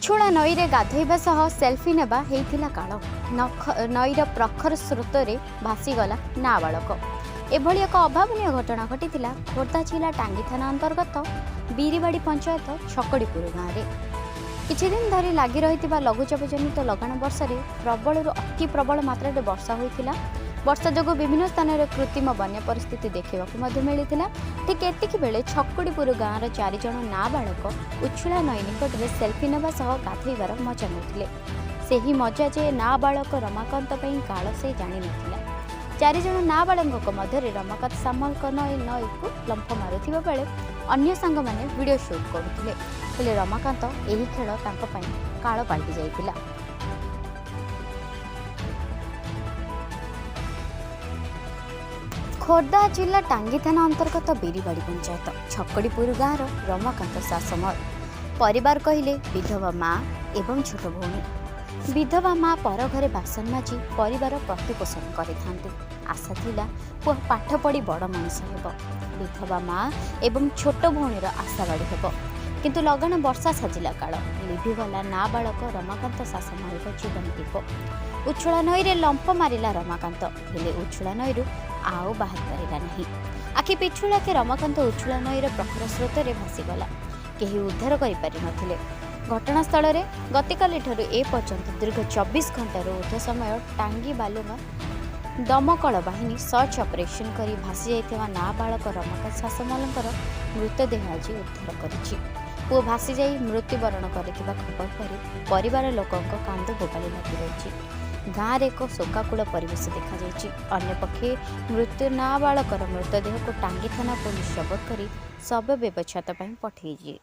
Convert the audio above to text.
ଉଛୁଳା ନଈରେ ଗାଧୋଇବା ସହ ସେଲ୍ଫି ନେବା ହେଇଥିଲା କାଳ। ନଈର ପ୍ରଖର ସ୍ରୋତରେ ଭାସିଗଲା ନାବାଳକ। ଏଭଳି ଏକ ଅଭାବନୀୟ ଘଟଣା ଘଟିଥିଲା ଖୋର୍ଦ୍ଧା ଜିଲ୍ଲା ଟାଙ୍ଗୀ ଥାନା ଅନ୍ତର୍ଗତ ବିରିବାଡ଼ି ପଞ୍ଚାୟତ ଛକଡ଼ିପୁର ଗାଁରେ। କିଛିଦିନ ଧରି ଲାଗି ରହିଥିବା ଲଘୁଚାପ ଜନିତ ଲଗାଣ ବର୍ଷାରେ ପ୍ରବଳରୁ ଅତି ପ୍ରବଳ ମାତ୍ରାରେ ବର୍ଷା ହୋଇଥିଲା। ବର୍ଷା ଯୋଗୁଁ ବିଭିନ୍ନ ସ୍ଥାନରେ କୃତ୍ରିମ ବନ୍ୟା ପରିସ୍ଥିତି ଦେଖିବାକୁ ମଧ୍ୟ ମିଳିଥିଲା। ଠିକ୍ ଏତିକି ବେଳେ ଛକଡ଼ିପୁର ଗାଁର ଚାରିଜଣ ନାବାଳକ ଉଛୁଳା ନଈ ନିକଟରେ ସେଲ୍ଫି ନେବା ସହ ଗାଧୋଇବାର ମଜା ନେଉଥିଲେ। ସେହି ମଜା ଯେ ନାବାଳକ ରମାକାନ୍ତ ପାଇଁ କାଳ, ସେ ଜାଣିନଥିଲା। ଚାରିଜଣ ନାବାଳକଙ୍କ ମଧ୍ୟରେ ରମାକାନ୍ତ ସାମଲଙ୍କ ନଈକୁ ଲମ୍ଫ ମାରୁଥିବା ବେଳେ ଅନ୍ୟ ସାଙ୍ଗମାନେ ଭିଡ଼ିଓ ସୁଟ୍ କରୁଥିଲେ। ହେଲେ ରମାକାନ୍ତ ଏହି ଖେଳ ତାଙ୍କ ପାଇଁ କାଳ ପାଲଟି ଯାଇଥିଲା। ଖୋର୍ଦ୍ଧା ଜିଲ୍ଲା ଟାଙ୍ଗୀ ଥାନା ଅନ୍ତର୍ଗତ ବିରିବାଡ଼ି ପଞ୍ଚାୟତ ଛକଡ଼ିପୁର ଗାଁର ରମାକାନ୍ତ ସାସମଲ। ପରିବାର କହିଲେ ବିଧବା ମା ଏବଂ ଛୋଟ ଭଉଣୀ। ବିଧବା ମା ପର ଘରେ ବାସନ ମାଜି ପରିବାର ପ୍ରତିପୋଷଣ କରିଥାନ୍ତି। ଆଶା ଥିଲା ପୁଅ ପାଠ ପଢ଼ି ବଡ଼ ମଣିଷ ହେବ, ବିଧବା ମା ଏବଂ ଛୋଟ ଭଉଣୀର ଆଶାବାଡ଼ି ହେବ। କିନ୍ତୁ ଲଗାଣ ବର୍ଷା ସାଜିଲା କାଳ। ଲିଭିଗଲା ନାବାଳକ ରମାକାନ୍ତ ସାସମଲଙ୍କ ଜୀବନ ଦୀପ। ଉଛୁଳା ନଈରେ ଲମ୍ଫ ମାରିଲା ରମାକାନ୍ତ, ହେଲେ ଉଛୁଳା ନଈରୁ ଆଉ ବାହାରି ପାରିଲା ନାହିଁ। ଆଖି ପିଛୁଳାକେ ରମାକାନ୍ତ ଉଛୁଳା ନଈର ପ୍ରଖର ସ୍ରୋତରେ ଭାସିଗଲା। କେହି ଉଦ୍ଧାର କରିପାରିନଥିଲେ। ଘଟଣାସ୍ଥଳରେ ଗତକାଲିଠାରୁ ଏ ପର୍ଯ୍ୟନ୍ତ ଦୀର୍ଘ 24 ଘଣ୍ଟାରୁ ଉର୍ଦ୍ଧ୍ୱ ସମୟ ଟାଙ୍ଗୀ ବାଲୁଗାଁ ଦମକଳ ବାହିନୀ ସର୍ଚ୍ଚ ଅପରେସନ୍ କରି ଭାସିଯାଇଥିବା ନାବାଳକ ରମାକାନ୍ତ ସାସମଲଙ୍କର ମୃତଦେହ ଆଜି ଉଦ୍ଧାର କରିଛି। ପୁଅ ଭାସିଯାଇ ମୃତ୍ୟୁବରଣ କରିଥିବା ଖବର ପରେ ପରିବାର ଲୋକଙ୍କ କାନ୍ଦ ବୋବାଳି ଲାଗି ରହିଛି। ଗାଁରେ ଏକ ଶୋକାକୁଳ ପରିବେଶ ଦେଖାଯାଇଛି। ଅନ୍ୟପକ୍ଷେ ମୃତ୍ୟୁ ନାବାଳକର ମୃତଦେହକୁ ଟାଙ୍ଗୀ ଥାନା ପୋଲିସ ଜବତ କରି ଶବ ବ୍ୟବଚ୍ଛେଦ ପାଇଁ ପଠାଇଛି।